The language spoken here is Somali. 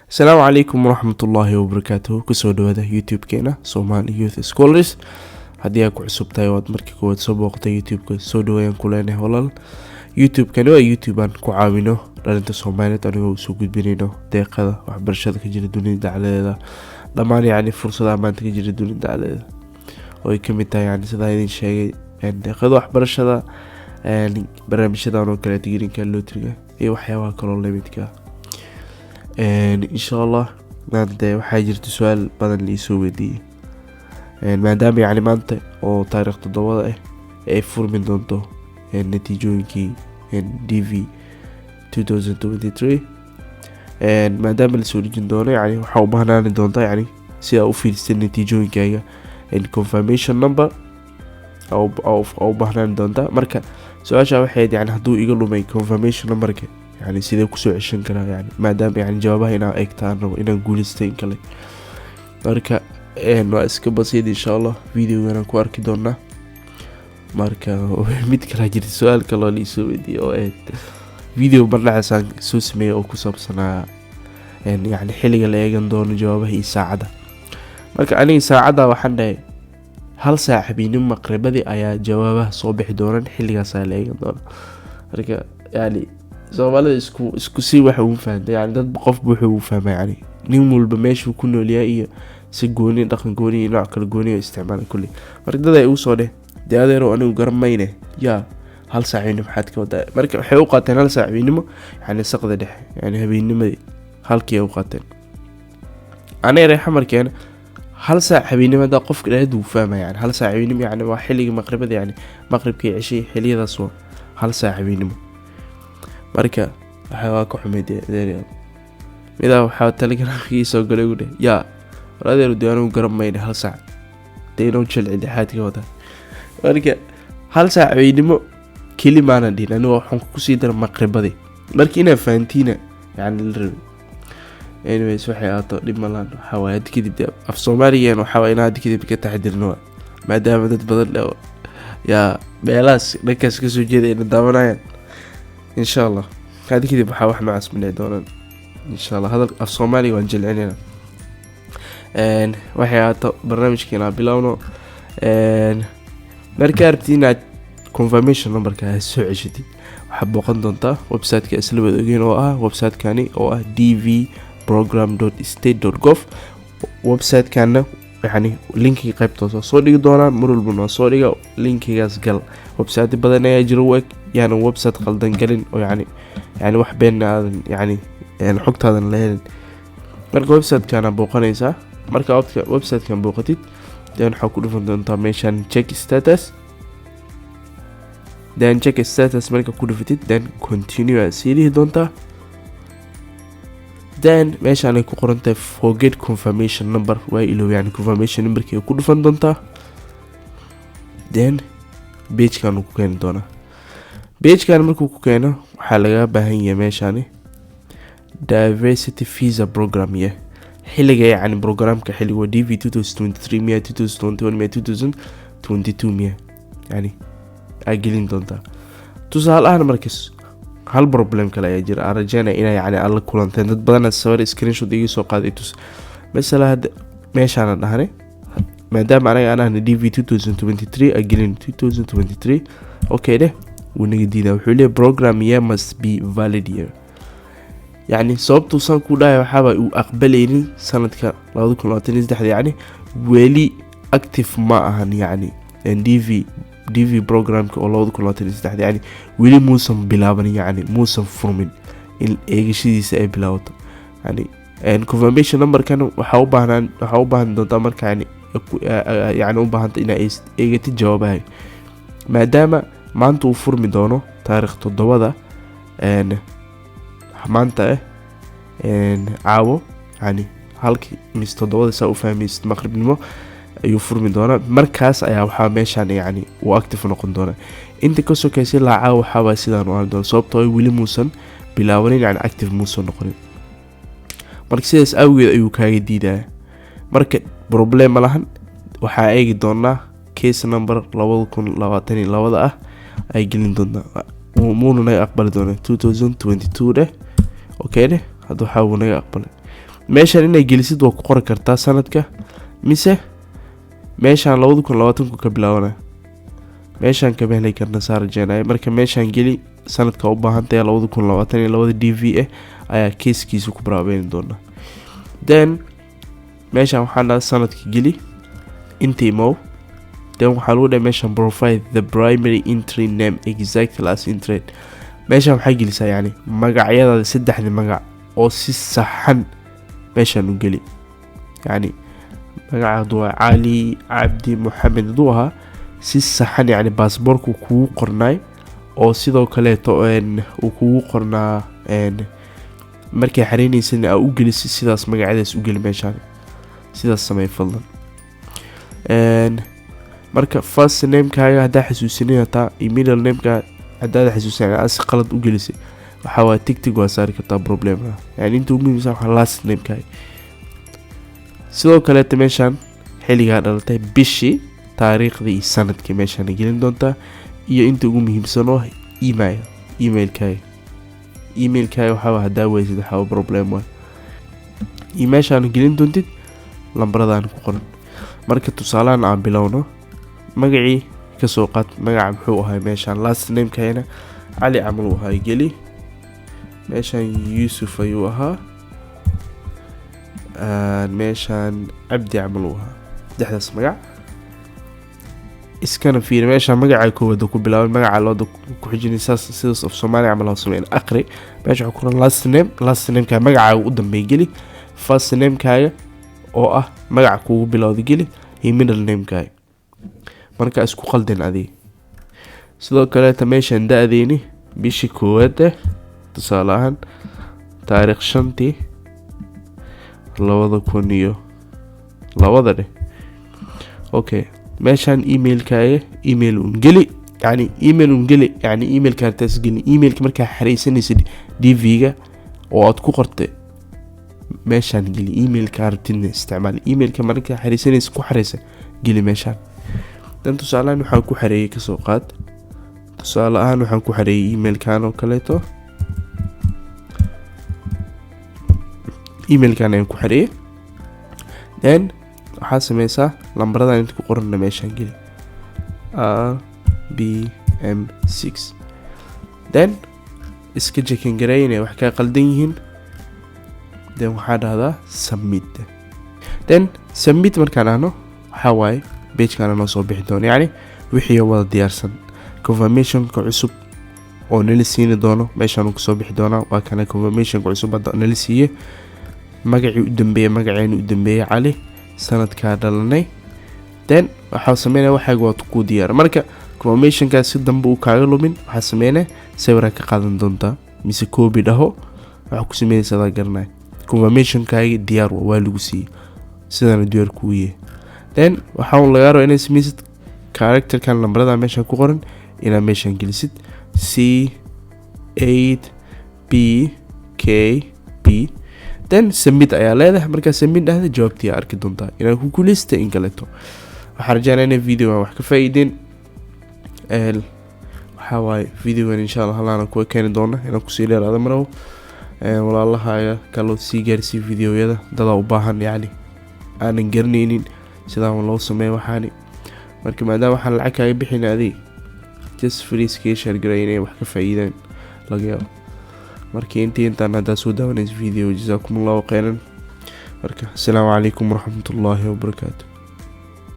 Asalaamu calaykum waraxmatullaahi wabarakaatuhu. Kusoo dhawaada YouTube-keena Somali Youth Scholars. Haddii aad ku cusub tahay oo aad markii koowaad soo booqatay YouTube-ka, soo dhawaayaan ku leenahay, walaal. YouTube-kani waa YouTube aan ku caawino dhalinta Soomaaliyeed, anigoo usoo gudbinayno deeqada waxbarashada ka jira dunida dacaladeeda dhammaan, yacni fursadaha maanta ka jira dunida dacaladeeda, oo ay kamid tahay, yani sidaa idin sheegay, deeqada waxbarashada, barnaamijyadan oo kaleeta, Green Card Lottery-ga iyo waxyaabaha kaloo lamidka. Insha Allah maanta waxaa jirta su-aal badan liisoo weydiiyey, maadaama yacni maanta oo taariikh 7-da ah ay furmi doonto natiijooyinkii DV 2023, maadaama lasoo dhejin doono, yani waxaa u bahnaani doontaa, yani si aa u fiiristay natiijooyinkaaga, confirmation number aa u bahnaani doontaa. Marka su-aasha waxayd, yani hadduu iga lumay confirmation numberka, yani sidee kusoo ceshan karaa, yani maadaama yani jawaabaha inaa eegtaan rabo inaan guuleystay in kale. Marka waa iska basiid, insha Allah videogan ku arki doonaa. Marka mid kalaa jirta, su-aal kaloo liisoo weydiiyey oo ahayd video bardhacaasaan soo sameeyey oo ku saabsanaa yani xilliga la eegan doono jawaabaha iyo saacadda. Marka aniga saacadda waxaan dhahay 1 saac habeenimo maqribadii ayaa jawaabaha soo bixi doonaan, xilligaas ayaa la eegan doona. Marka yani Soomaalida isku si waxa uu fahamtay, yani dad qofba wuxuu u fahmay, yani nin walba meeshuu ku noolyahay iyo si gooni, dhaqan gooni iyo nooc kale gooni isticmaala kulli. Marka dad ay ugu soo dheh, dee adeerow, anigu garan mayne, yaa 1 saac habeenimo maxaad ka wadaa? Marka waxay u qaateen 1 saac habeenimo yani saqda dhexe, yani habeennimadii halkii ay u qaateen. Aniga reer Xamarkeena 1 saac habeenimo haddaa qofka dhahayd wuu fahmaya, yani 1 saac habeenimo yani waa xilligii maqribada, yani maqribkii, ceshii, xiliyadaas waa 1 saac habeenimo. Marka waxa waa ka xumay dee adeeryaal. Midaa waxaa Telegramkii soo galay ugu dheh, yaa war adeer, dee anigu garan mayna 1 saac, dee inuu jilci lixaad ka wadaa. Marka 1 saac habeennimo keli maanan dhihin anigo, waxaan kusii dara maqribadii. Marka inaa fahantiina yani la rabay. Anyways, waxay ahaato dhib malaan. Waxaa waaye hadda kadib dee af Soomaaligan waxaa waaye inaan hadda kadib ka taxadirno waa, maadaama dad badan oo yaa meelahaas dhankaas kasoo jeeda ayna daawanayaan. Insha Allah hadda kadib waxaa wax noocaas ma dhici doonaan, insha Allah. Hadal af Soomaaliga waan jilcinayna. Waxay ahaato barnaamijkeena bilowno. Markaa rabtid inaad confirmation numberka aad soo ceshatid, waxaad booqan doontaa website-ka isla wada ogeyn, oo ah website-kani oo ah dvprogram.state.gov. Website-kana yani linkiga qaybtoos waa soo dhigi doonaa, mar walbana waa soo dhiga. Linkigaas gal. Website badan ayaa jira u eg, yaanan website qaldan galin oo yani wax beenna aadan yani xogtaadan la helin. Marka website-kana booqanaysaa. Marka website-kan booqatid, then waxaa ku dhufan doontaa meeshan "check status". Then "check status" marka ku dhufatid, then "continue" aad sii dhihi doontaa. Then meeshaan ay ku qoran tahay "forget confirmation number", waa ilow yani confirmation numberkii, ku dhufan doontaa. Then pagekan uu ku keeni doonaa. Pagekan markuu ku keeno, waxaa laga baahan yahay meeshaani "diversity visa program" ye xilliga, yacni programka xilliga waa DV 2023 miya, 2021 miya, 2022 miya, yani aa gelin doontaa. Tusaale ahaan, markas hal problem kale ayaa jira aan rajeynaya inaa yani aad la kulanteen. Dad badana sawir screenshot iga soo qaaday. Tus masala, hadda meeshaana dhahne, maadaama anaga aan ahna DV 2023, aa gelin 2023. Okay dheh, wuu naga diidaa. Wuxuu leeyahy "program year must be valid year". Yacni sababtuusan ku dhahay waxaaba uu aqbalaynin sanadka 2023, yacni weli active ma ahan, yacni DV programka oo 2023, yacni weli muusan bilaaban, yacni muusan furmin in eegashadiisa ay bilaabato. Yani confirmation numberkan waxaa u baahan doontaa marka yani u baahanta inaa eegatid jawaabaha, maadaama maanta uu furmi doono taarikh 7-da maanta ah, caawo, yani halkii mis 7-da saa u fahmaysid maqribnimo ayuu furmi doonaa. Markaas ayaa waxaa meeshaan yani uu active noqon doonaa. Inta ka sokaysa ilaa caawa waxaabaa sidaan u ahaan doona, sababtoo ah weli muusan bilaabanin, yani active muusan noqonin. Marka sidaas awgeed ayuu kaaga diidaya. Marka problem ma lahan. Waxaa eegi doonaa case number 2022-da ah ay gelin doontaa, muuna naga aqbali doonaa. 2022 dheh, okay dheh. Hadda waxaa uu naga aqbalay. Meeshaan inay gelisid waa ku qori kartaa sanadka, mise meeshaan 2020 ka bilaabanaya meeshaan kama heli karna, saa rajeynaya. Marka meeshaan geli sanadka u baahantahay, 2022 DV ah ayaa keeskiisa ku baraabeyn doona. Then meeshaan waxaan dhaha sanadka geli inta imow. Then waxaa lagu dhahay meeshaan "Provide the primary entry name exactly as entered." Meeshaan waxaa gelisaa yacni magacyadaada, saddexda magac oo si saxan meeshaan u geli. Yacni magaca hadduu waa Cali, Cabdi, Moxamed hadduu ahaa, si saxan yacni baasboorku kugu qornaay oo sidoo kaleeto uu kugu qornaa markay xareynaysan aa u gelisid, sidaas magacyadaas u geli meeshaan. Sidaas samey fadlan. Marka first namekaaga haddaa xasuusanin hataa iyo middle nameka haddaad xasuusanin, aad si qalad u gelisay, waxaa waa tick tick waa saari kartaa, problem. Yani inta ugu muhiimsan waxaa last namekaaga. Sidoo kaleeta meeshaan xilligaa dhalatay, bishii, taariikhdii iyo sanadkii meeshaan gelin doontaa, iyo inta ugu muhiimsan oo email, emailkaaga. Emailkaaga waxaa haddaa weysid waxaa problem waay. Iyo meeshaan gelin doontid lambaradaan ku qoran. Marka tusaalahan aan bilowno, magacii kasoo qaad. Magaca muxuu ahay meeshaan? Last namekayna Cali camal uu ahay, geli meeshaan. Yuusuf ayuu ahaa meeshaan. Cabdi camal uu ahaa. Saddexdaas magac iskana fiiri. Meeshaan magaca koowaad ku bilaabay, magaca looda ku xijinay, saas sidaas af Soomaaliya camal loo sameyn. Aqri meesha waxaa ku qoran last name. Last namekaaga magacaaga u dambeeya geli, first namekaaga oo ah magaca kuugu bilowda geli, iyo middle namekaaga. Marka isku qaldin adiga. Sidoo kaleeta meeshaan da-deeni, bishii koowaad eh, tusaale ahaan taariikh 5-tii 2002 dheh. Okay, meeshaan emailkaaga, email un geli, yani email un geli, yani emailka hartaas geli. Emailka markaa xareysanaysid DV-ga oo aad ku qortay meeshaan geli. Emailka rabtidna isticmaal. Emailka markaa xareysanaysa ku xareysa geli meeshaan. Dan tusaaleahaan waxaan ku xareeyey, kasoo qaad, tusaale ahaan waxaan ku xareeyey emailkan oo kaleeto. Emailkan ayaan ku xareeyey. Then waxaa sameysaa lambaradan inta ku qoranna meeshaan geli, RBM6. Then iska checking gareey inay wax kaa qaldan yihiin. Then waxaa dhahdaa submit. Then submit markaan dhahno, waxaa waaye pagekaana noo soo bixi doono, yacni wixii wada diyaarsan. Confirmationka cusub oo nala siini doono meeshaan uu kasoo bixi doonaa. Waa kana confirmationka cusub hadda nala siiye. Magacii u dambeeyey, magaceeni u dambeeyey Cali, sanadkaa dhalanay. Then waxaa sameynaya waxaaga waa kuu diyaara. Marka confirmationkaas si dambe uu kaaga lumin, waxaa sameynaya sawiraa ka qaadan doontaa mise copy dhaho. Waxaa ku sameynaysa adaa garanaya. Confirmationkaaga diyaar waa lagu siiyey, sidana diyaar kuu yahay. Then waxaa un lagaa raba inaad sameysid characterkan, lambarada meeshan ku qoran inaad meeshan gelisid, C8BKB. Then submit ayaa leedahay. Markaa submit dhahda, jawaabtii aa arki doontaa inaad ku guuleystay in kaleeto. Waxaan rajeynaa inay videogan wax ka faa'iideen. Waxaa waaye videogan insha Allah halaana kuwa keeni doona inaan kusii dheeraada marabo. Walaalahaaga kaloo sii gaarsii videoyada, dadaa u baahan, yacni aanan garanaynin sidaan loo sameeyo waxaani. Marka maadaama waxaan lacag kaaga bixina, adig just free iskaga share garay, inay wax ka faa'iidaan laga yaabo. Marka intii intaan haddaa soo daawanaysa video, jazaakum Allahu khayran. Marka asalaamu calaykum waraxmatullaahi wabarakaatu.